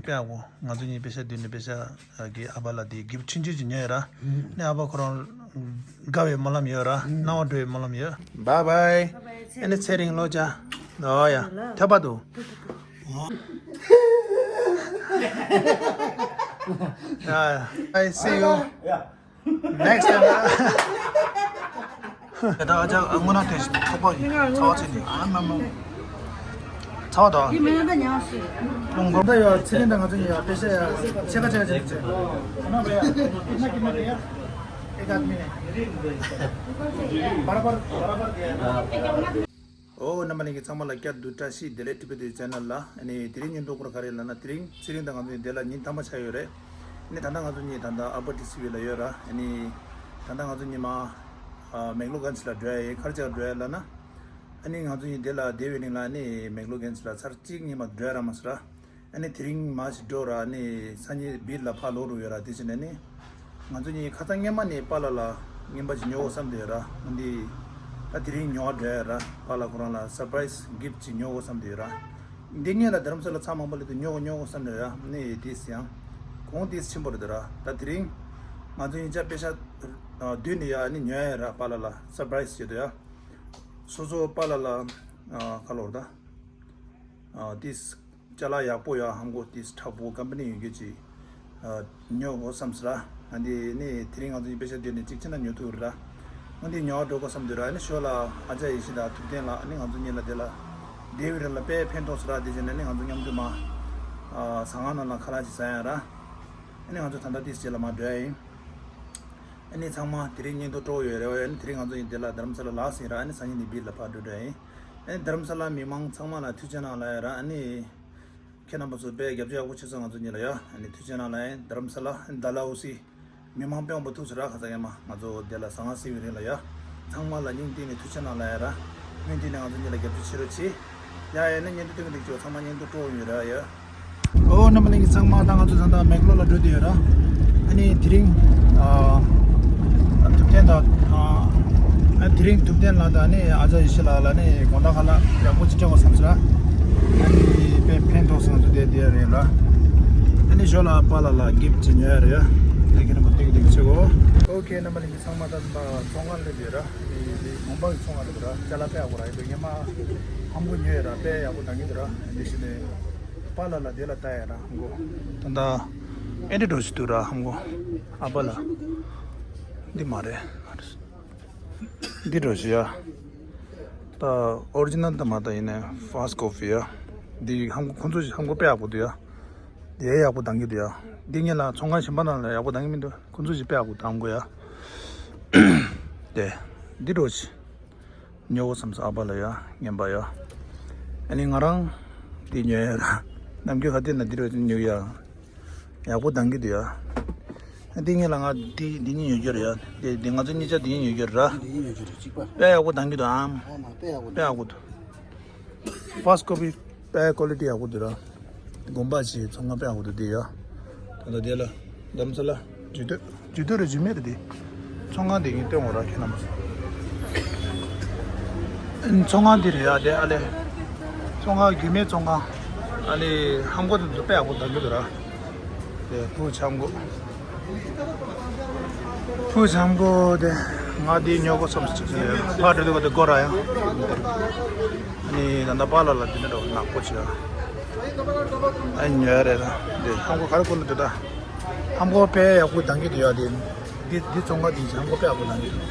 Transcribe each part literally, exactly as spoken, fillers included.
དཔེ་ཡག་པོ། ང་ཚོ་གཉིས་པེ་ཤ་བསྡུས་ནས་པེ་ཤ་གི་ཨ་ཕ་ལ་དེ་གིབ་ཆུང་ཆུང་ཅིག་ཉོས་ཡོད་ར། ནས་ཨ་ཕ་ཁོ་རང་དགའ་བའི་སྨོན་ལམ་ཡོད་ར། སྣང་བ་འགྲོ་བའི་སྨོན་ལམ་ཡོད། བཱའི་བཱའི། ཨེ་ནི་ཚེ་རིང་ལོ་ཅག་ཨོ་ཡ། ཐོད་པ་འདུག་ཡ་ཡ། I see you next time. ད་ཨ་ཅག་དངོས་གནས་དེ་ཐོག་པ་ཡིན། ཚ་བ་ཆེ་ནི་ཨ་མ་མ། ཚ་བ་དང་། ཡིན་མིན་ད་ཉག་ཤི། ལུང་གོ་ད་ཡོད། ཚེ་རིང་དང་ང་ཚོ་གཉིས་ཡོད། པེ་ཤ་ཡ་ཕྱེད་ཀ་ཕྱེད་ཀ་ཅིག་བྱེད། ཁོ་ན་བ་ཡ་ཁོ་ན་ཁོ་ན་ཡ་ཨེ་ཀ་མི་ནི་བར་བར་བར་བར་དེ། ཨོ་རྣམ་པ་ལྷན་རྒྱས་ཚང་མ་ལ་བསྐྱར་དུ་བཀྲ་ཤིས་བདེ་ལེགས། ཊི་བི་ཊི་ཆེ་ནལ་ལ། ཨ་ནི་དེ་རིང་སྙིང་སྟོབས་སྐོར་ག་རེ་ལབ་ན། དེ་རིང་ཚེ་རིང་དང་ང་ཚོ་གཉིས་དེ་ལ་ཉིན་ཐ་མ་ཆགས་ཡོད་རེད། ཨ་ནི་ད་ལྟ་ང་ཚོ་གཉིས་ད་ལྟ་ཨ་ཕ་ཊི་སི་ཝི་ལ་ཡོད་ར། ཨ་ནི་ད་ལྟ་ང་ཚོ་གཉིས་མ་མེག་ལོ་གན་ཇི་ལ་འགྲོ་ཡ་ཡིན། ག་རེ་བྱས་འགྲོ་ཡ་ལབ་ན། ཨ་ནི་ང་ཚོ་གཉིས་དེ་ལ་བསྡད་པའི་རིང་ལ་ཨ་ནི་མེག་ལོ་གན་ཇི་ལ་ཚར་གཅིག་གཉིས་མ་འགྲོ་ཡ་རག་མ་སོང་ར། ཨ་ནི་དེ་རིང་མ་ཞིག་འགྲོ་ར། ཨ་ནི་སང་ཉིན་བིར་ལ་ཕར་ལོག་རུ་ཡོད་ར། དེ་བྱས་ནས་ནི་ང་ཚོ་གཉིས་ཁ་སང་སྔོན་མ་ནས་པཱ་ལགས་ལ་རྔན་པ་ཞིག་ཉོ་དགོས་བསམ་བསྡད་ཡོད་ར། འོན་ཏེ་ད་དེ་རིང་ཉོ་བ་འགྲོ་ཡ་ར། པཱ་ལགས་ཁོ་རང་ལ་སར་པ་རའི་སི་གིབ་ཅིག་ཉོ་དགོས་བསམ་བསྡད་ཡོད་ར། འདི་སྔོན་ལ་རྡ་རམ་ས་ལ་ཚར་མང་པོ་སླེབས་དུས་ཉོ་དགོས་ཉོ་དགོས་བསམ་བསྡད་ཡོད་ར། ཨ་ནི་དེ་ཡང་གོང་དེ་ཆེན་པོ་རེད་ར། ད་དེ་རིང་ང་ཚོ་གཉིས་ཆ་པེ་ཤ་བསྡུས་ནས་ཡ་ཨ་ནི་ཉོ་ཡ་ར། པཱ་ལགས་ལ་སར་པ་རའི་སི་བྱེད་དུ་ཡ། སོ་སོ་པཱ་ལགས་ལ་ཁ་ལོར་ད། ཨ་ཏིས་ཅ་ལག་ཡག་པོ་ཡ་ཧམ་གོ་ཏིས་མཁྲེགས་པོ་ཀམ་པ་ནི་ཡོད་རྒྱུ་ཅིག་ཨ་ཉོ་དགོས་བསམ་སི་ར། ཨ་འདི་ནི་དེ་རིང་ང་ཚོ་གཉིས་པེ་ཤ་བསྡུས་ནས་གཅིག་ཕྱིན་ན་ཉོ་ཐུབ་ར། ཨ་འདི་ཉོ་བ་འགྲོ་དགོས་བསམ་འདུག་ར། ཨ་ནི་ཞོར་ལ་ཨ་ཅག་ཡེ་ཤེས་དང་ཐུབ་བསྟན་ལགས་ཨ་ནི་ང་ཚོ་གཉིས་ལ་དེ་ལ་བསྡད་པའི་རིང་ལ་དཔེ་ཕན་ཐོགས་སི་ར། དེ་བྱས་ནས་ནི་ང་ཚོ་མཉམ་དུ་མ་ཨ་ཟ་ཁང་ནང་ལ་ཁ་ལག་ཅིག་ཟ་ཡ་ར། ཨ་ནི་ང་ཚོ་ད་ལྟ་ཏིས་རྗེས་ལ་མ་འགྲོ་ཡ་ཡིན། ཨ་ནི་ཚང་མ་དེ་རིང་སྙིང་སྟོབས་སྤྲོ་བོ་ཡོད་རེད་བ། ཨ་ནི་དེ་རིང་ང་ཚོ་ཡིན་དེ་ལ་རྡ་རམ་ས་ལ་ལགས་ཟིན་ར། ཨ་ནི་སང་ཉིན་ནི་བིར་ལ་ཕར་འགྲོ་འགྲོ་ཡིན། ཨ་ནི་རྡ་རམ་ས་ལ་མི་མང་ཚང་མ་ལ་ཐུགས་རྗེ་གནང་ལབ་ཡ་ར། ཨ་ནི་ཁྱེད་རྣམ་པ་ཚོ་དཔེ་རྒྱབ་སྐྱོར་ཡག་པོ་བྱས་སོང་ང་ཚོ་གཉིས་ལ་ཡ། ཨ་ནི་ཐུགས་རྗེ་གནང་ལབ་ཡིན། རྡ་རམ་ས་ལ་ཨ་ནི་ཌལ་ཧོ་སི་མི་མང་དཔེ་མང་པོ་ཐུག་སོང་ར། ཁ་སང་ཡ་མ་ང་ཚོ་དེ་ལ་ཟ་ཁང་ཟིན་པའི་རིང་ལ་ཡ། ཚང་མ་ལ་སྙིང་ཐིག་ནས་ཐུགས་རྗེ་གནང་ལབ་ཡ་ར། སྔོན་དུས་ནས་ང་ཚོ་གཉིས་ལ་རྒྱབ་སྐྱོར་བྱེད་རོགས་བྱེད། ཡ་ཡ་ནི་ཉན་དུ་ཐུག་གི་འདུག་ཅོ། ཚང་མ་སྙིང་སྟོབས་སྤྲོ་བོ་ཡོད་ར་ཡ། ཨོ་རྣམ་པ་ལྷན་རྒྱས་ཚང་མ་ད་ང་ཚོ་ད་ལྟ་མེག་ལོར་ལ་འགྲོ་བསྡད་ཡོད་ར། ཨ་ནི་དེ་རིང་ཨ་ཐུབ་བསྟན་དང་ཨ་དེ་རིང་ཐུབ་བསྟན་ལགས་དང་ཨ་ནི་ཨ་ཅག་ཡེ་ཤེས་ལགས་ལ་ནི་དགོང་དག་ཁ་ལག་ཡག་པོ་ཅིག་སྤྲད་དགོས་བསམ་སོང་ར། ཨ་ནི་དཔེ་ཕན་ཐོགས་སོང་ང་ཚོ་བསྡད་བསྡད་རེད་ར། ཨ་ནི་ཞོར་ལ་པཱ་ལགས་ལ་གིབ་ཅིག་ཉོ་ཡ་རེད་ཡ། དེ་གི་རྣམ་པ་ཏིག་ཏིག་བྱེད་གོ། ཨོ་ཁེ་རྣམ་པ་ལྷན་རྒྱས་ཚང་མ་ད་ལྟ་ཚོང་ཁང་སླེབས་ཡོད་ར། ཨ་ནི་དེ་མོན་པ་གི་ཚོང་ཁང་རེད་ར། ཅ་ལག་དཔེ་ཡག་པོ་ར་ཡོད་འདུག་སྔོན་མ་ཧམ་གོ་ཉོས་ཡོད་ར། དཔེ་ཡག་པོ་ལྡང་གི་འདུག་ར། དེ་བཞིན་ནས་པཱ་ལགས་ལ་དེ་ལ་ལྟ་ཡ་ར་ཧམ་གོ། ད་ལྟ་ཨེ་འདྲ་འགྲོ་ཞིག་འདུག་ར་ཧམ་གོ། ཨ་པཱ་ལགས་འདི་མ་རེད། འདི་འགྲོ་ཞིག་ཡ། ད་ཨོ་རི་ཇི་ནལ་ད་མ་ད་ཡིན་ནའི་ཕ་སི་ཀོ་ཕི་ཡ། འདི་ཧམ་གོ་ཁོང་ཚོ་ཞིག་ཧམ་གོ་དཔེ་ཡག་པོ་འདུག་ཡ། དེ་ཡག་པོ་ལྡང་གི་འདུག་ཡ། འདི་ངེད་ལ་ཚོང་ཁང་གཞན་པ་ནང་ལ་ཡག་པོ་ལྡང་གི་མི་འདུག་ཁོང་ཚོ་ཞིག་དཔེ་ཡག་པོ་ལྡང་གོ་ཡ། དེ་འདི་འགྲོ་ཞིག་ཉོ་དགོས་བསམ་སོང་ཨ་ཕ་ལ་ཡ་རྔན་པ་ཡ། ཨ་ནི་ང་རང་དེ་ཉོ་ཡ་ར། ནམ་རྒྱུན་ག་དུས་ན་འདི་རུ་ཉོ་ཡ། ཡག་པོ་ལྡང་གི་འདུག་ཡ། ཨ་འདི་ངེད་ལ་ང་འདི་འདི་གཉིས་ཉོ་རྒྱུ་རེད་ཡ། འདི་འདི་ང་ཚོ་གཉིས་ཆ་འདི་གཉིས་ཉོ་རྒྱུ་རེད་ར། འདི་གཉིས་ཉོ་རྒྱུ་རེད་གཅིག་པ། དཔེ་ཡག་པོ་ལྡང་གི་འདུག་ཨམ། ཨོ་མ་དཔེ་ཡག་པོ་དཔེ་ཡག་པོ་འདུག་ཕ་སི་ཀོ་ཕི་དཔེ་ཀོ་ལི་ཊི་ཡག་པོ་འདུག་ར། དགོན་པ་ཞིག་ཚོང་ཁང་དཔེ་ཡག་པོ་འདུག་དེ་ཡ། ད་ལྟ་དེ་ལ་རྡ་རམ་ས་ལ་ཇུས་འདོད་ཇུས་འདོད་རེ་ཇུས་མེད་རེད་དེ། ཚོང་ཁང་དེ་གིན་སྟོན་འོང་ར་ཁྱེད་རྣམ་པ་ཚོ། ཚོང་ཁང་འདི་རེད་ཡ་དེ་ཨ་ལེ། ཚོང་ཁང་རྒྱུས་མེད་ཚོང་ཁང་། ཨ་ལེ་ཧམ་གོ་དེ་ཚོ་དཔེ་ཡག་པོ་ལྡང་གི་འདུག་ར། དེ་བུ་ཆམ་གོ། བུ་ཆམ་གོ་དེ་ང་དེ་ཉོ་གོ་བསམ་སོང་ཅིག་ཕར་འགྲོ་དུས་ག་དེ་དགོས་ར་ཡ། ཨ་ནི་ད་ལྟ་པཱ་ལགས་ལ་འདི་འདྲ་འདྲ་བོ་ནག་པོ་བྱས། ཨ་ཉོ་ཡ་རེད་ད། འདི་ཧམ་གོ་ག་རེ་དགོས་ལ་འདི་ད། ཧམ་གོ་དཔེ་ཡག་པོ་ལྡང་གི་འདུག་ཡ། འདི་འདི་འདི་ཚོང་ཁང་འདི་ཧམ་གོ་དཔེ་ཡག་པོ་ལྡང་གི་འདུག་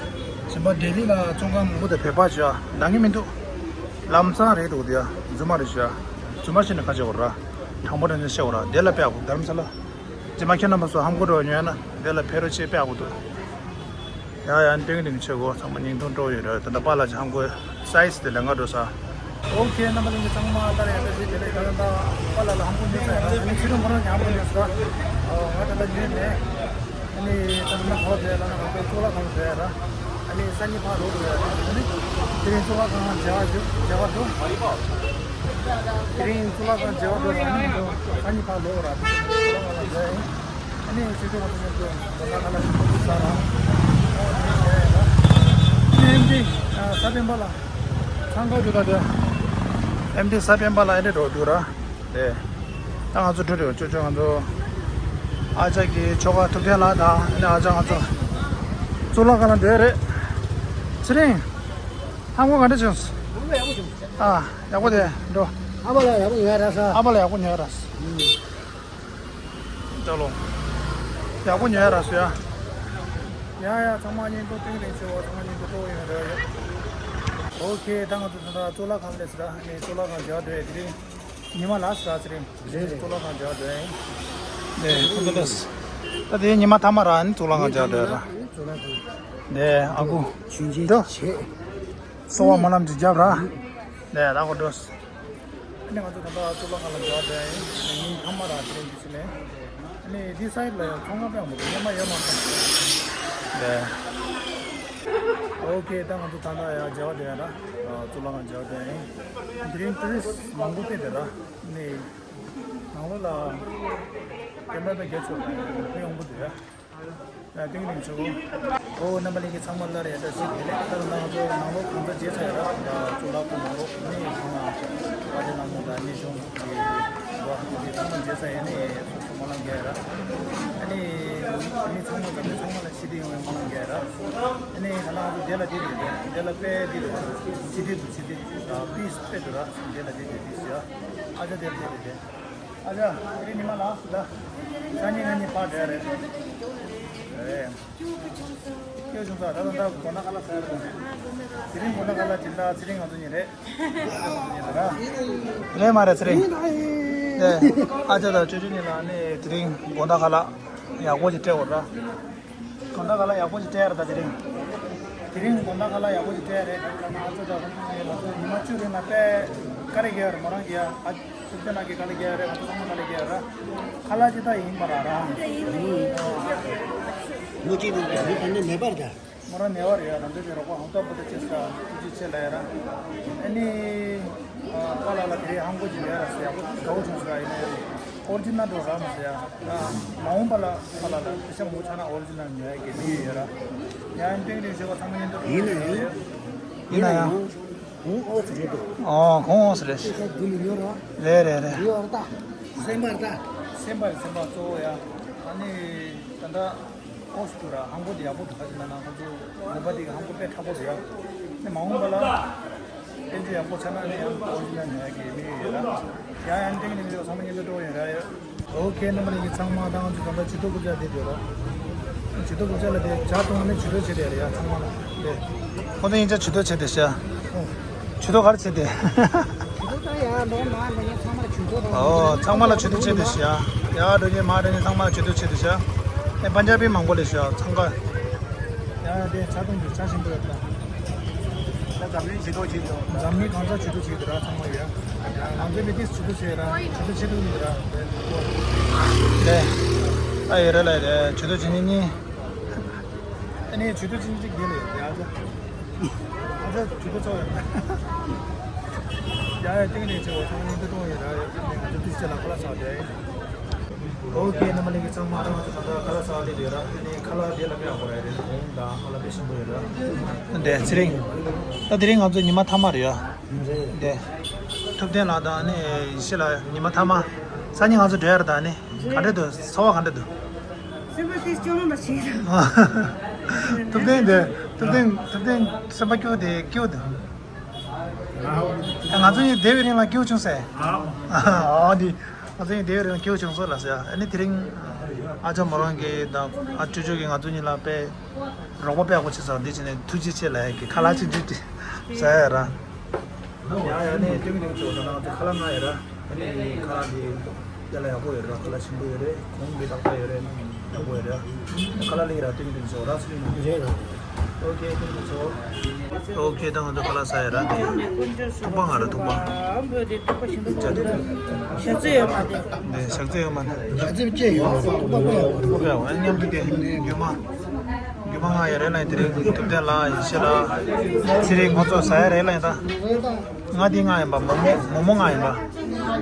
གཞན་པ་ལྡི་ལི་ལ་ཚོང་ཁང་མང་པོ་དང་བོད་པ་བྱས་ལྡང་གི་མི་འདུག་ལམ་སང་རེད་འདུག་འདི་ཡ། རྫུན་མ་རེད་བྱས། རྫུན་མ་བཤད་ན་ཁ་ཆེ་བ་ར། དྲང་པོ་དྲང་བཞིན་བཤད་བ་ར། འདི་ལ་དཔེ་ཡག་པོ་རྡ་རམ་ས་ལ། རྗེས་མ་ཁྱེད་རྣམ་པ་ཚོ་ཧམ་གོ་འདྲ་བོ་ཉོས་ན་འདི་ལ་ཕེབས་རོགས་བྱེད། དཔེ་ཡག་པོ་འདུག་ཡ་ཡ་ཏིང་ཏིང་ཆེ་གོ། ཚང་མ་སྙིང་ཐུང་སྤྲོ་ཡོད་རེད། ད་ལྟ་པཱ་ལགས་ཀྱི་ཧམ་གོའི་སའི་ཛི་དེ་ལས་ཀ་འགྲོ་ས། ཨོ་ཁེ་རྣམ་པ་ལྷན་རྒྱས་ཚང་མ་ལྟ་ར་ཡག་པོ་བྱེད་དེ་ལས་ད་ལྟ་པཱ་ལགས་ལ་ཧམ་གོ་ཉོས་ཚར་ཡ་ར། ཨ་ནི་ཁྱེད་རང་ཁོ་རང་གི་ཧམ་གོ་ཉོས་ས། ཨོ་ང་ད་ལྟ་ཉོས་མེད། ཨ་ནི་ད་ལྟ་ཧོ་དེ་ལ་ང་ཚོ་གཙུག་ལག་ཁང་དེ་ར། ཨ་ནི་སང་ཉིན་ཕར་ལོག་རེད། ཨ་ནི་དེ་རིང་གཙུག་ལག་ཁང་མཇལ་བ་འགྲོ་མཇལ་བ་འགྲོ། དེ་རིང་གཙུག་ལག་ཁང་མཇལ་བ་འགྲོ་ར། ཨ་ནི་ང་ཚོ་སང་ཉིན་ཕར་ལོག་ར། གཙུག་ལག་ཁང་ལ་མཇལ་ཡིན། ཨ་ནི་ཆུ་ཚོད་ང་ཚོ་མཉམ་དུ་ད་ལྟ་ཁ་ལག་ཅིག་ཕུལ་ཚར་ར། ཨ་ནི་ཨེམ་ཌི་ས་པཎ་པ་ལགས་ཚང་ཁ་འདུག་ད་དེ། ཨེམ་ཌི་ས་པཎ་པ་ལགས་ཨེ་འདྲ་འགྲོ་འདུག་ར། དེ། ད་ང་ཚོ་འགྲོ་རེད། ཅོ་ཅོ་ང་ཚོ་ཨ་ཅག་གི་ཁྱོ་ག་ཐུབ་བསྟན་ལགས་དང་ཨ་ནི་ཨ་ཅག་ང་ཚོ་གཙུག་ལག་ཁང་ལ་འགྲོ་ཡ་རེད། ཚེ་རིང་། ཧ་གོ་ག་འདྲ་བྱུང་། ཨ་ཡག་པོ་དེ་འགྲོ། ཨ་ཕ་ལ་ཡག་པོ་ཉོས་ར་ས། ཨ་ཕ་ལ་ཡག་པོ་ཉོས་ར་ས། ཨུམ། ད་ལོ། ཡག་པོ་ཉོས་ར་སོ་ཡ། ཡ་ཡ་ཚང་མ་བརྙན་ཐུང་སྟེང་རིང་ཆེ་བ་ཚང་མ་བརྙན་ཐུང་ཏོག་ཡོད་རེད། ཨོ་ཁེ། ད་ང་ཚོ་ད་ལྟ་གཙུག་ལག་ཁང་སླེབས་སོང་ར། ཨ་ནི་གཙུག་ལག་ཁང་མཇལ་འདོད་དེ་རིང་ཉི་མ་ལ་སོང་ར། ཚེ་རིང་། རེད་རེད། གཙུག་ལག་ཁང་མཇལ་འདོད་ཡིན། ནས་ཁོ་ཚོ་ལ་ད་དེ་ཉི་མ་མཐའ་མ་ར། ཨ་ནི་གཙུག་ལག་ཁང་མཇལ་འདོད་ར། གཙུག་ལག་ཁང་། ནས་ཨ་ཁུ། ཆུང་ཆེ་འགྲོ། ཆེ། གསོལ་བ་སྨོན་ལམ་ཅིག་རྒྱབ་ར། ནས་ད་ཁོ་འགྲོ། ཨ་ནི་ང་ཚོ་ད་ལྟ་གཙུག་ལག་ཁང་ལ་འགྲོ་བ་དེ་ཡིན། ཉིན་མཐའ་མ་ར་དེ་རིང་འདི་ཚོ་ནས། ཨ་ནི་འདི་སའིཌ་ལ་ཡང་ཚོང་ཁང་དཔེ་མང་པོ་འདུག་སྔོན་མ་ཡོད་མ་སོང་། ཨོ་ཁེ། ད་ང་ཚོ་ད་ལྟ་ཡང་མཇལ་བ་དེ་ཡང་ར། གཙུག་ལག་ཁང་མཇལ་བ་དེ་ཡིན། དེ་རིང་ཊུ་རི་སི་མང་པོ་དེ་དེ་ར། ཨ་ནི་ནང་ལོགས་ལ་ཀེ་མ་ར་དང་རྒྱ་ཆོག་ལ་ཡང་མི་མང་པོ་འདུག་ཡ། ཡ་ཏིང་ལིང་ཆུ། ཨོ་རྣམ་པ་ལྷན་རྒྱས་ཚང་མ་ལ་རེ་བཀྲ་ཤིས་བདེ་ལེགས། ད་ལྟ་ང་ཚོ་ནང་ལོགས་གང་ཚ་བྱས་ཚར་ཡ་ར། གཙུག་ལག་ཁང་ནང་ལོགས་ནས་ཚང་མ་དཔལ་ལྡན་ལྷ་མོ་དང་གནས་ཆུང་གི་འགྲོ་བ་ཚང་མ་མཇལ་ཚར་ཡ། ནས་སོ་སོ་སྨོན་ལམ་རྒྱག་ཡ་ར། ཨ་ནི་མི་ཚང་མ་འཛམ་གླིང་ཚང་མ་ལ་ཞི་བདེ་ཡོང་བའི་སྨོན་ལམ་རྒྱག་ཡ་ར། ཨ་ནི་ད་ལྟ་ང་ཚོ་བདེ་ལ་བདེ་དེ་བདེ་ལ་དཔལ་དེ་རེད། ཞི་བདེ་འདུག་ཞི་བདེ་དང་པིས་དཔེ་འདུག་ར། བདེ་ལ་བདེ་དེ་དེ་ཟེར་ཡ། ཨ་ཅག་བདེ་ལ་བདེ་དེ་བདེ། ཨ་ཅག་དེ་རིང་ཉི་མ་ལ་སུ་ད། སང་ཉིན་ང་གཉིས་ཕར་འགྲོ་ཡ་རེད། རེད། སྐྱོ་བྱུང་ས། ད་ད་ད་དགོང་དག་ཁ་ལག་ཟ་ཡ་རེད། དེ་རིང་དགོང་དག་ཁ་ལག་ཇི་ལྟར་ཚེ་རིང་ང་ཚོ་གཉིས་རེད། ང་ཚོ་གཉིས་རེད་ར། རེད་མ་རེད་ཚེ་རིང་། ཨེ། ཨ་ཅག་དང་ཅོ་ཅོ་གཉིས་ལ་ནི་དེ་རིང་དགོང་དག་ཁ་ལག་ཡག་པོ་ཞིག་སྤྲད་དགོས་ར། དགོང་དག་ཁ་ལག་ཡག་པོ་ཞིག་སྤྲད་ཡ་རེད་ད་དེ་རིང་། དེ་རིང་དགོང་དག་ཁ་ལག་ཡག་པོ་ཞིག་སྤྲད་ཡ་རེད། ང་ཚོ་ད་ང་ཚོ་ཉི་མ་བཅུ་རིང་ལ་དཔེ་དཀའ་ལས་རྒྱག་ཡ་རེད། མོ་རང་གིས་ཡ། ཨ། ཐུབ་བསྟན་ལགས་ཀྱིས་དཀའ་ལས་རྒྱག་ཡ་རེད། ང་ཚོ་ཚང་མ་དཀའ་ལས་རྒྱག་ཡ་རེད། ཁ་ལག་ཅིག་ད་ཡིན་པ་ར་ར། མོ་གཅིག་ནས་མི་ག་ནས་མེད་པར་ད། མོ་རང་ནད་པ་རེད་ཡ། ང་ཚོ་གི་རོགས་པ་ཧང་ཏོག་པོ་ཏོ་ཅེས་ས་ཐུགས་རྗེ་ཆེ་ལ་ཡ་ར། ཨ་ནི། ཨ། པཱ་ལགས་ལ་དེ་རིང་ཧང་གོ་ཅིག་ཡོད་ར་ཟེར་ཡག་པོ་དགའ་བོ་བྱུང་ཟེར་ཡ། ཡིན་ན་ཡང་ཨོ་རི་ཇི་ནལ་འགྲོ་ར་མ་ཟེར་ཡ། ད་མ་འོངས་པ་ལ་པཱ་ལགས་ལ་དཔེ་ཆ་མོ་ཆ་ན་ཨོ་རི་ཇི་ནལ་ཉོ་ཡ་གི་མི་ཡོད་ཡ་ར། ཡ་ཡིན་ཏིང་རིང་ཞེས་པ་ཚང་མ་ཡིན་འགྲོ། ཡིན་ན་ཡང་། ཡིན་ན་ཡང་། གོང་འོག་ཙམ་རེད་འདུག་ཨོ་གོང་འོག་ཙམ་རེད། ཤེས་བྱ་འདི་མི་ཉོ་རོགས། རེད་རེད་རེད། ཡོད་རེད་ད། སེམས་པ་རེད་ད། སེམས་པ་རེད། སེམས་པ་གཙོ་བོ་ཡ། ཨ་ནི་ད་ལྟ་ཨོ་སི་ཏུ་ར་ཧང་གོ་དེ་ཡག་པོ་འདུག་ག་ཅི་ན་ན་ཁོ་ཚོ་ལུང་པ་དེ་གི་ཧང་གོ་དཔེ་མཁྲེགས་པོ་འདུག་ཡ། ཨ་ནི་མ་འོངས་པ་ལ་དཔལ་འབྱོར་ཡག་པོ་ཆགས་ན་ནི་ཡང་ཨོ་རི་ཇི་ནལ་ཉོ་ཡ་གི་མི་ཡོད་ཡ་ར། ཡ་ཡ་ཨ་ནི་ཏིང་རིང་ཞེས་པ་ཚང་མ་ཉིན་དུ་འགྲོ་ཡོད་ར་ཡ། ཨོ་ཁེ། རྣམ་པ་ལྷན་རྒྱས་ཚང་མ་ད་ང་ཚོ་ད་ལྟ་ཇུས་གཏོགས་རྐུབ་བཀྱག་དེ་སྡོད་རོགས། ཇུས་གཏོགས་རྐུབ་བཀྱག་ལ་དེ་ཇ་འཐུང་ནས་ཇུས་གཏོགས་བྱེད་དེ་རེད་ཡ། ཚང་མ་ལ་དེ། ཁོ་ཚོ་ཡིན་ཅག་ཇུས་གཏོགས་བྱེད་དེ་ཤ། ཨོ། ཇུས་གཏོགས་ག་རེ་བྱེད་དེ། ཇུས་གཏོགས་ད་ཡ་ལོ་མ་ལ་ཡ་ཚང་མ་ལ་ཇུས་གཏོགས་རོགས། ཨོ། ཚང་མ་ལ་ཇུས་གཏོགས་བྱེད་དེ་ཤ། ཡ་འགྲོ་མཁན་མ་འགྲོ་མཁན་ཚང་མ་ལ་ཇུས་གཏོགས་བྱེད་དེ་ཤ། ཨེ་པན་ཇ་བི་མང་པོ་ལས་ཤ་ཚང་ཀ། ཡ་ཡ་དེ་ཇ་འཐུང་རྒྱུ་ཇ་ཞིམ་པོ་ཡོད་ད། ད་འཛམ་གླིང་ཇུས་གཏོགས་བྱེད་དོ། འཛམ་གླིང་གང་ས་ཇུས་གཏོགས་བྱེད་དུ་ར་ཚང་མ་ཡ། ང་ཚོའི་མི་དེ་ཇུས་གཏོགས་བྱེད་ར་ཇུས་གཏོགས་བྱེད་དུ་ཡོད་ར། ལེ། ཨ་ཡེ་རེད་ལ་རེད། ཇུས་གཏོགས་བྱེད་ཉིན་ཉིན། ཨ་ནི་ཇུས་གཏོགས་བྱེད་ཉིན་གཅིག་དེ་ལ་ཡ་ཨ་ཅག་ཨ་ཅག་ཇུས་གཏོགས་ཚོགས་ཡོད་ར། ཡ་ཡ་ཏིང་ནས་བྱེད་འོ་ཚང་མ་ཉིན་དུ་གཏོང་ཡོད་ར། ང་ཚོ་དུས་ཆེ་ལ་ཁ་ལག་ཟ་བ་དེ། ཨོ་ཁེ། རྣམ་པ་ལྷན་རྒྱས་ཚང་མ་ང་ཚོ་ད་ལྟ་ཁ་ལག་ཟ་བ་སླེབས་ཡོད་ར། ཨ་ནི་ཁ་ལག་དེ་ལ་དཔེ་ཡག་པོ་རེད། རེད་གོང་དང་ཁ་ལག་དཔེ་ཞིམ་པོ་ཡོད་ར། འདི་ཚེ་རིང་། ད་དེ་རིང་ང་ཚོ་ཉི་མ་མཐའ་མ་རེད་ཡ། འདི། ཐུབ་བསྟན་ལགས་དང་ཨ་ནི་ཡེ་ཤེས་ལགས་ཉི་མ་མཐའ་མ། སང་ཉིན་ང་ཚོ་འགྲོ་ཡ་རེད་ད། ཨ་ནི་ག་འདྲ་འདུག་ཚོར་བ་ག་འདྲ་འདུག་སེམས་པ་ཏིས་སྐྱོ་མོ་མ་བྱེད་ད། ཐུབ་བསྟན་འདི། ཐུབ་བསྟན། ཐུབ་བསྟན་སེམས་པ་སྐྱོ་དེ་སྐྱོ་འདུག་ང་ཚོ་གཉིས་བསྡད་པའི་རིང་ལ་སྐྱིད་པོ་བྱུང་ཟེར། ཨ་འདི། ང་ཚོ་གཉིས་བསྡད་པའི་རིང་ལ་སྐྱིད་པོ་བྱུང་སོང་ལ་ཟེར། ཨ་ནི་དེ་རིང་ཨ་ཅག་མོ་རང་གིས་དང་ཨ་ཅོ་ཅོ་གིས་ང་ཚོ་གཉིས་ལ་དཔེ་རོགས་པ་དཔེ་ཡག་པོ་བྱས་སོང་། འདི་བྱས་ནས་ཐུགས་རྗེ་ཆེ་ལབ་ཡ་གི་ཁ་ལག་ཅིག་ཅིག་ཅིག་ཟ་ཡ་ར། ཡ་ཡ་ནས་ཏིང་ཏིང་ཚོ་ད་ང་ཚོ་ཁ་ལག་མངགས་ཡོད་ར། ཨ་ནི་ཁ་ལག་འདི་དཔེ་ལ་ཡག་པོ་ཡོད་ར། ཁ་ལག་ཆེན་པོ་ཡོད་རེད། གོང་གི་ཏག་ཏག་ཡོད་རེད། ཡག་པོ་ཡོད་ར། ཁ་ལག་ལེགས་ར། ཏིང་ཏིང་ཚོ་ར་ཚུལ་ཡིན། རེད་ར། ཨོ་ཁེ། ཏིང་ཏིང་ཚོ། ཨོ་ཁེ། ད་ང་ཚོ་ཁ་ལག་ཟ་ཡ་ར། འདི་ཐུག་པ་ང་ར་ཐུག་པ། ཨ་འབོད་དེ་ཐུག་པ་ཞིམ་པོ་ཅག་དེ། ཞག་ཚི་ཡོད་མ་དེ། འདི་ཞག་ཚི་ཡོད་མ་དེ། ཞག་ཚི་བཅད་ཡོད་མ་ཐུག་པ་ཨ་མཉམ་དུ་དེ་རྒྱུ་མ། རྒྱུ་མ་མངགས་ཡོད་རེད་ལ། དེ་རིང་ཐུབ་བསྟན་ལགས་ཡེ་ཤེས་ལགས་ཚེ་རིང་ཁོང་ཚོ་ཟ་ཡ་རེད་ལ། ད་ང་དེ་མངགས་ཡིན་པ། མོག་མོག་མོག་མོག་མངགས་ཡིན་པ།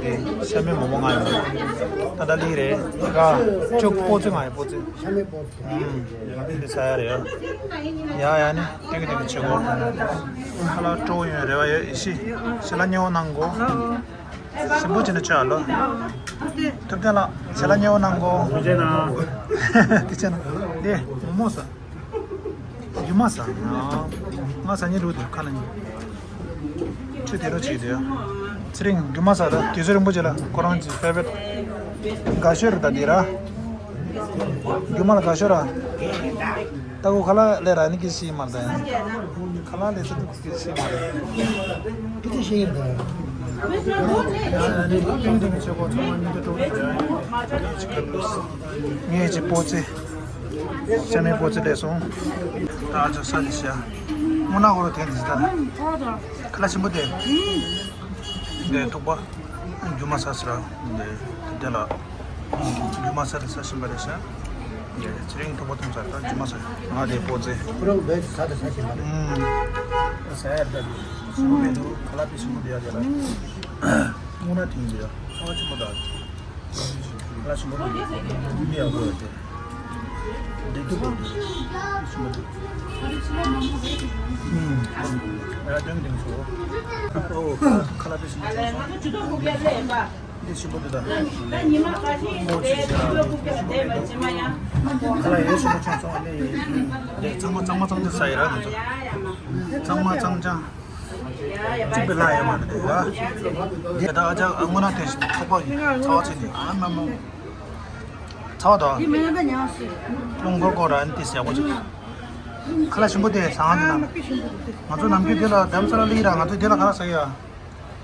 དེ་ཤ་མེད་མོག་མོག་མངགས་ཡིན་པ། ད་ད་ལི་རེད་ར། ཅོ་པོ་ཙི་མངགས་ཡིན། པོ་ཙི། ཤ་མེད་པོ་ཙི། ཨུམ། ང་དེ་འདི་ཟ་ཡ་རེད་ཡ། ཡ་ཡ་ནི་ཏིང་ཏིང་བྱེད་གོ། ཁ་ལག་སྤྲོ་ཡོང་རེ་བ་ཡོད། ཡེ་ཤེས་ཤ་ལག་ཉོ་གནང་གོ། ཞིམ་པོ་བྱས་ནས་མཆོད་ཨ་ལོ། ཐུབ་བསྟན་ལགས་ཞལ་ལག་མཉེས་པོ་གནང་གོ། ཐུབ་བསྟན་ལགས། དེ་བྱས་ན་དེ་མོག་མོག་ཟ། རྒྱུ་མ་ཟ། ང་ཟ་སྙིང་འདོད་དེ་ཁ་ལ་ཉོན། ཆུ་དེ་རུ་བྱས་དེ། ཚེ་རིང་རྒྱུ་མ་ཟ་ད་དུས་ཚོད་རིང་པོ་བྱས་ལ་ཁོ་རང་གི་ཕེ་བེ་རེ་ཊི། དགའ་ཤོས་རེད་ད་འདི་ར། རྒྱུ་མ་ལ་དགའ་ཤོས་ར། ད་གོ་ཁ་ལག་ལས་ར་ནི་ཀི་ཤི་མ་རེད་ད་ཡང་། ཁ་ལག་ལས་ཚོད་ཀི་ཤི་མ་རེད། ཀི་ཤི་རེད་ད། ཡང་ནི་ཀུན་དེ་མི་ཆོག་གོ་ཚང་མ་མི་འདུག་ཏོ། ངས་ཅི་པོ་ཙེ། ཅ་མའི་པོ་ཙེ་ལས་སོང་། ད་ཨ་ཅག་ས་ནི་ཤ། སྔོ་ནག་འོ་རོ་དེ་ནི་ཟི་ད། ཁ་ལག་ཆེན་པོ་དེ། འདི་ཐུག་པ། རྒྱུ་མ་ཟ་ཟེར་ར། འདི་དེ་ལ། རྒྱུ་མ་ཟ་དེ་ཟ་བཞིན་པ་རེད་ཤག་འདི་ཚེ་རིང་ཐུག་པ་འཐུང་ཟ་རེད་ད་རྒྱུ་མ་ཟ། ང་དེ་པོ་ཙེ། ཁོ་རང་བས་ཟ་དེ་ཟ་བཞིན་པ་རེད། ཨུམ། ཟ་ཡ་རེད་ད། སུ་མེད་འདུག་ཁ་ལག་པའི་སུ་མེད་འདུག་ཡ་དེ་ལ། སྔོ་ནག་ཐིང་འདི་ཡ། ཚ་བ་ཆེན་པོ་ད། ཁ་ལག་ཆེན་པོ་འདུག་མི་ཡག་པོ་ཡོད་དེ། འདི་ཐུག་པ་འདི། ཆེན་པོ་འདུག་ཨུམ། ཡ་ཏིང་ཏིང་ཚོ། ཨོ། ཁ་ལག་པའི་སུ་མེད་འདུག་འདི་ཞིམ་པོ་འདུག་ད། ཨོ་ཅི་ཟེར་ར། ཁ་ལག་ཡོད་ཞིམ་པོ་བྱུང་སོང་ཨ་ནི། འདི་གཙང་མ་གཙང་མ་གཙང་རྐྱང་ཟ་ཡི་ར་ང་ཚོ། གཙང་མ་གཙང་རྐྱང་། གཅིག་པའི་ལྷ་ཡོད་མ་རེད་འདུག་ཡ། དེ་ད་ཨ་ཅག་ཨ་སྔོ་ནག་དེ་ཐོག་པ་ཚ་བ་ཆེ་ནི་ཨ་མ་མ། ཚ་བ་དང་། རླུང་འཁོར་སྐོར་ར་ཨ་ནི་དེ་ཟ་ཡག་པོ་ཅིག་ཁ་ལག་ཞིམ་པོ་དེ་ཟ་ང་དེ་ན། ང་ཚོ་ནམ་རྒྱུན་དེ་ལ་རྡ་རམ་ས་ལ་སླེབས་ཡི་ར་ང་ཚོ་དེ་ལ་ཁ་ལག་ཟ་ཡི་ཡ།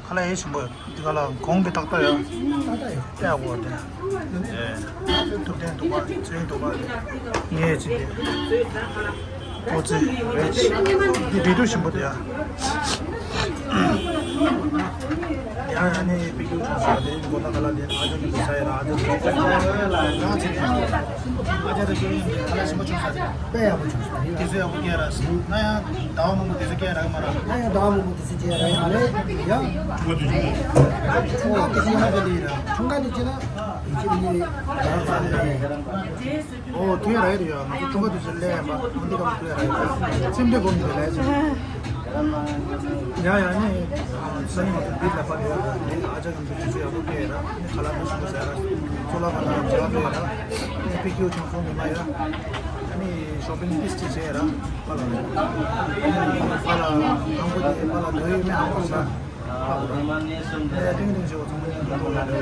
ཁ་ལག་ཡེ་ཞིམ་པོ་ཡོད། འདི་ག་ལ་གོང་གི་ཏག་ཏག་ཡོད། ཏག་ཏག་ཡོད། ཨེ་འོ་དེ། ཨེ། ཐུབ་བསྟན་ཐུབ་པ་ཚེ་རིང་ཐུབ་པ། ངས་ཅི་དེ། པོ་ཙེ་རེད། འདི་རི་ཁྲོད་ཞིམ་པོ་དེ་ཡ། ཡ་ཡ་ནི་པི་ཀུ་ཆུང་ས་དེ་མགོ་ན་ག་ལ་དེ་ཨ་ཅག་ནི་ས་ཡ་ར་ཨ་ཅག་ནི་ཡང་ཅི་དེ། ཨ་ཅག་དེ་ཁ་ལག་ཞིམ་པོ་ཆུང་ས་དེ། དཔེ་ཡག་པོ་བྱུང་སོང་། དུས་ཚོད་ཡག་པོ་སྐྱེལ་ར་སོང་ན་ཡང་ཟླ་བ་མང་པོ་དུས་ཚོད་སྐྱེལ་ར་མ་ར། ན་ཡང་ཟླ་བ་མང་པོ་དུས་ཚོད་སྐྱེལ་ར་མ་རེད་ཡ། ཁོ་དུས་ཚོད་ཁོ་དུས་ཚོད་ཡག་པོ་ལས་ར་ཁྲུང་ཁ་དུས་ཚོད་ན་ཡིན་གཅིག་ནི་ཡག་ས་རེད། ཨོ་དུས་ར་ཡོད་ཡ། ང་ཚོ་ཁྲུང་ཁ་དུས་ཚོད་ལས་ཡ་མ་འདི་ག་དུས་ར་ཡོད་སེམས་བདེ་སྒོམ་དུ་ལས་ཡ་ཡ་ནི་ས་ནི་ང་ཚོ་འདི་ལ་པ་ཡོད་ར་ཨ་ཅག་གམ་དུ་དུས་ཚོད་ཡག་པོ་སྐྱེལ་ར། ཁ་ལག་མི་ཞིམ་པོ་ཟ་ར། ཚོ་ལ་ཁ་ལག་མཇལ་བ་ར། ནི་པི་ཀུ་ཆུང་ཆུང་ནི་མ་ཡ། ནི་ཤོ་པིང་ཏིས་ཏི་བྱས་ར། པ་ལ། པ་ལ་ཧང་གོ་དེ་པ་ལ་དོ་ཡི་མེ་ཧང་གོ་ས། པ་ལ། ནི་ཏིང་ཏིང་བྱེད་པ་ཚང་མ་ནི་ཧང་གོ་ལ་རེད།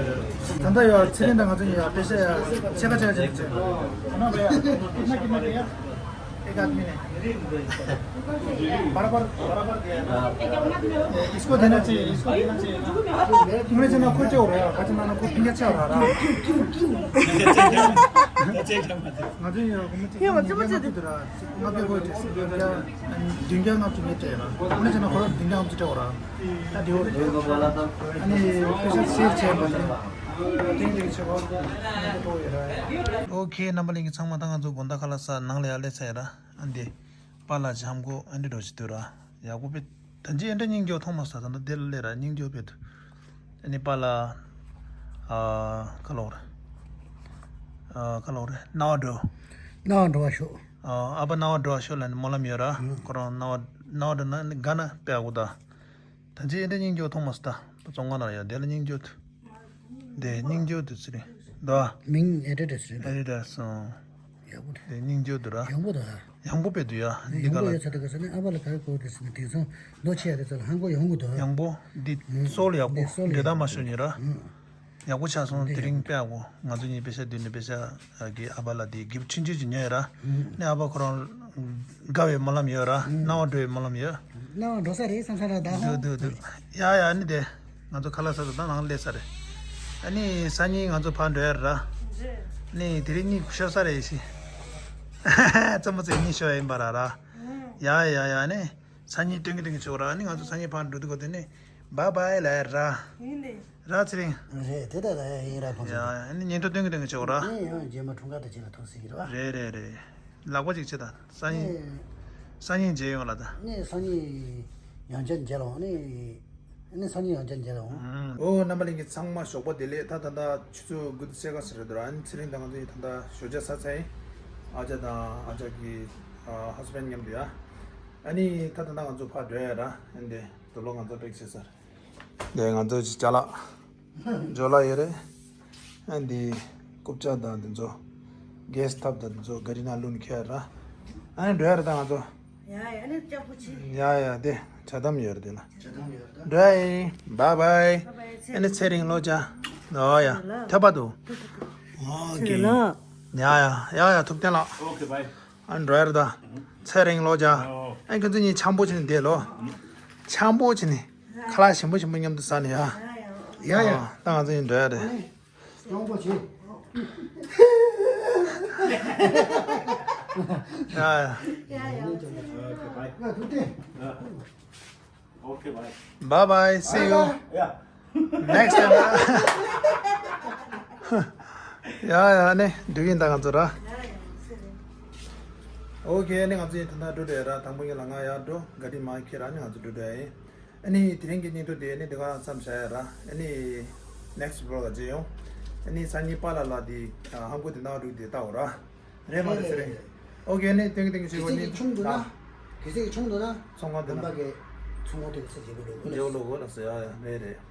ད་ལྟ་ཡ་ཚེ་རིང་དང་ང་ཚོ་ཡ་དཔེ་ཆ་ཡ་ཕྱེད་ཀ་ཕྱེད་ཀ་བྱས་ནས་བྱས། ན་པ་ཡ། ན་ཀི་མ་ཀི་ཡ། एक आदमी ने। बराबर, बराबर दिया है ना? इसको देना चाहिए, इसको देना चाहिए ना? मुझे ना कुछ हो रहा है, कुछ ना कुछ पिंगा चल रहा है। मुझे ये मुझे ये मत दे रहा। मैं भी कोई जैसे दुनिया, दुनिया ना तुम्हें तेरा। मुझे ना कोई दुनिया हम चुटे हो रहा। ना दियो। अनि पैसा सेव छे बजे। ཨོ་ཁེ། རྣམ་པ་ལྷན་རྒྱས་ཚང་མ་ད་ང་ཚོ་དགོང་དག་ཁ་ལག་ཟ་ནང་ལ་ཡར་སླེབས་ཚར་ཡ་ར། ཨ་འདི། པཱ་ལགས་ཧམ་གོ་ཨ་འདྲ་འགྲོ་ཞིག་འདུག་ར། ཡག་པོ་དཔེ། ད་ཅི་ཨ་འདྲ་སྙིང་རྗེ་མཐོང་མ་སོང་། ད་ལྟ་འདི་ལ་སླེབས་ར་སྙིང་རྗེ་དཔེ་འདུག་ཨ་ནི་པཱ་ལགས། ཨ། ག་ལོག་རེད། ཨ། ག་ལོག་རེད། རྣ་བ་འགྲོ། རྣ་བ་འགྲོ་བ་ཤོག་ཨ། ཨ་ཕ་རྣ་བ་འགྲོ་བ་ཤོག་ལབ་ནས་སྨོན་ལམ་ཡོད་ར། ཨང་། ཁོ་རང་རྣ་བ་རྣ་བ་འགྲོ་ན་ནི་དགའ་ན་དཔེ་ཡག་པོ་ད། ད་ཅི་ཨ་འདྲ་སྙིང་རྗེ་མཐོང་མ་སོང་། ད་བཙོན་ཁང་ནང་ལ་ཡ་དེ་ལ་སྙིང་རྗེ་འདུག་དེ་སྙིང་རྗེ་འདུག་ཟེར་རེད་ད། མིང་ཨེ་ཌི་ཌཱས་རེད་ད། ཨེ་ཌི་ཌཱས། ཨང་། ཡག་པོ་འདུག་དེ་སྙིང་རྗེ་འདུག་ར། ཡག་པོ་འདུག་ཨ། ཡག་པོ་དཔེ་འདུག་ཡ། འདི་ཡག་ག་པོ་ལ་ཡོད་ཚ་དེ་ག་ས་ནི་ཨ་ཕ་ལ་ག་རེ་གོ་དེ་སི་ནི་དེང་སང་ལོ་ཆེ་ཡ་དེ་ཚོ་ལ་ཧང་གོ་ཡོང་གི་འདུག་ཡག་པོ་འདི་ཨང་། སོལ་ཡག་པོ་འདི་སོལ་འདྲེ་ཡག་ད་མ་ཤོད་ཉེ་ར། ཨང་། ཡག་པོ་ཆགས་སོང་། འདི་དེ་རིང་ཡག་པོ་དཔེ་ཡག་པོ། ང་ཚོ་གཉིས་དཔེ་ཆ་བསྡུས་ནས་དཔེ་ཆ་གི་ཨ་ཕ་ལ་དེ་གི་ཆུང་ཆུང་ཅིག་ཉོས་ཡོད་ར། ཨང་། ནི་ཨ་ཕ་ཁོ་རང་དགའ་བའི་སྨོན་ལམ་ཡོད་ར། ཨང་། རྣ་བ་འགྲོ་བའི་སྨོན་ལམ་ཡོད། རྣ་བ་འགྲོ་ས་རེད་བསམ་ས་ར་ད་ཧང་། འདུག་འདུག་འདུག་ཡ་ཡ་ནི་དེ། ང་ཚོ་ཁ་ལག་ཟ་ཚར་ད་ནང་སླེབས་ས་རེད། ཨ་ནི་སང་ཉིན་ང་ཚོ་ཕར་འགྲོ་ཡ་ར། ཨ་ནི་དེ་རིང་གཉིད་ཤོར་ས་རེད་ཤི། རྩེད་མོ་རྩེ་གཉིད་ཤོར་ཡ་ཡིན་པ་ར་ར། ཡ་ཡ་ཡ་ནི། སང་ཉིན་སྟོན་གི་སྟོན་གི་ཆོག་ར། ཨ་ནི་ང་ཚོ་སང་ཉིན་ཕར་འགྲོ་དུས་གོ་དེ་ནི། བཱའི་བཱའི་ལབ་ཡ་ར། ཡིན་ནི། ར་ཚེ་རིང་། རེད་དེ་ད་ད་ཡ་ཡིན་ར་ཁོང་ཚོ། ཡ་ཨ་ནི་ཉིན་ཐོ་སྟོན་གི་སྟོན་གི་ཆོག་ར། ཨ་ནི་ཡང་རྗེས་མ་འཁྲུངས་སྐར་དང་རྗེས་ལ་ཐུག་སྲིད་ཀྱི་རེད་བ། རེད་རེད་རེད། ལག་པ་ཅིག་བྱེད་དང་། སང་ཉིན། ཨེ། སང་ཉིན་མཇལ་ཡོང་ལ་ད། ནས་སང་ཉིན་ཡང་བསྐྱར་མཇལ་ལ་འོང་ནས། ནས་སང་ཉིན་ཡང་བསྐྱར་མཇལ་ལ་འོང་། ཨོ་རྣམ་པ་ལྷན་རྒྱས་ཚང་མ་ཞོགས་པ་བདེ་ལེགས། ད་ད་ད་ཆུ་ཚོད་དགུ་དང་ཕྱེད་ཀ་ཙམ་རེད་འདུག་ཨ་ནི་ཚེ་རིང་དང་ང་ཚོ་གཉིས་ད་ད་ཞོགས་ཇ་ཟ་ཚར་ཡིན། ཨ་ཅག་དང་ཨ་ཅག་གི་ཧ་སི་བྷེན་ཌི་མཉམ་དུ་ཡ། ཨ་ནི་ད་ད་ད་ང་ཚོ་ཕར་འགྲོ་ཡ་ར། ཨ་ནི་དེ་དུག་ལོག་ང་ཚོ་པེག་བྱས་ཚར། དེ་ང་ཚོ་ཅི་ཅ་ལག་ཇོ་ལ་ཡོད་རེད། ཨ་འདི་རྐུབ་ཀྱག་དང་འདི་ཚོ། གེ་སི་ཐབ་དང་འདི་ཚོ་ག་རི་ན་ལུན་ཁྱེར་ར། ཨ་ནི་འགྲོ་ཡ་རེད་ད་ང་ཚོ། ཡ་ཡ། ཨ་ནི་ལྕགས་པོ་ཆེ། ཡ་ཡ། དེ་ཇ་དམ་ཡོད་རེད་དེ་ལ། ཇ་དམ་ཡོད་རེད་ད། འགྲོ་ཡ་ཡིན། བཱའི་བཱའི། བཱའི་བཱའི། ཨ་ནི་ཚེ་རིང་ལོ་ཇ། ཨོ་ཡ། ལ། ཐོད་པ་འདུག་ཨོ་ཁེ། ལ། ཡ་ཡ་ཡ་ཡ། ཐུབ་བསྟན་ལགས། ཨོ་ཁེ་བཱའི། ཨ་འགྲོ་ཡ་རེད་ད། ཚེ་རིང་ལོ་ཇ། ཨོ། ཨ་ཁྱོད་ཚོ་གཉིས་འཆམ་པོ་བྱས་ནས་བསྡད་ལོ། འཆམ་པོ་བྱས་ནས། ཁ་ལག་ཞིམ་པོ་ཞིམ་པོ་མཉམ་དུ་ཟ་ནས་ཡ། ཡ་ཡ། ཨོ། ད་ང་ཚོ་གཉིས་འགྲོ་ཡ་རེད། སྤྲང་པོ་བྱེད། ཡ་ཡ། ཡ་ཡ། ཡ་ཐུབ་བསྟན། Okay, bye. Bye bye, see you. Yeah. Next time. ཡ་ཡ། ནི་འགྲིག་ཡིན་ད་ང་ཚོ་ར། ཨོ་ཁེ། ནི་ང་ཚོ་ཡིན་ད་ལྟ་འགྲོ་འགྲོ་ཡ་ར། དང་པོ་ཉིད་ལ་ང་ཡར་འགྲོ། ག་རི་མར་ཁྱེར་ར། ནི་ང་ཚོ་འགྲོ་འགྲོ་ཡ་ཡིན། ཨ་ནི་དེ་རིང་གི་སྙིང་བསྡུས་དེ་ནི་འདི་ག་མཚམས་བཞག་ཡ་ར། ཨ་ནི་next vlog ལ་མཇལ་ཡོང་། ཨ་ནི་སང་ཉིན་པཱ་ལགས་ལ་དེ་ཧམ་གོ་དེ་ནང་རུག་དེ་ལྟ་འོ་ར། རེད་མ་རེད་ཟེར་རེད། ཨོ་ཁེ། ནི་ཐེངས་ཐེངས་གི་གལ་སྲིད་ཆེ་བ་ནི་ཆུང་འདུག་ན། ཨ། གལ་སྲིད་ཆུང་འདུག་ན། ཚོང་ཁང་དེ་ན། ཨམ་པ་གི་ཚོང་ཁང་དེ་ག་ཚད་བརྗེ་པོ་ལོ་གོ་ལ། བརྗེ་པོ་ལོ་གོ་ལ་ཟེར་ཡ་ཡ། རེད་རེད།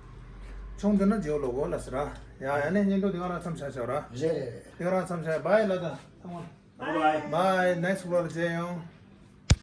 ཆུང་འདུག་ན་བརྗེ་པོ་ལོ་གོ་ལ་ཟེར་ར། ཡ་ཡ། ནི་སྙིང་བསྡུས་དེ་ག་རང་མཚམས་བཞག་བཞག་ར། རེད་རེད་རེད། དེ་ག་རང་མཚམས་བཞག་བཱའི་ལ་ད་ཚང་མ། Bye bye. Bye. Next vlog ལ་མཇལ་ཡོང་།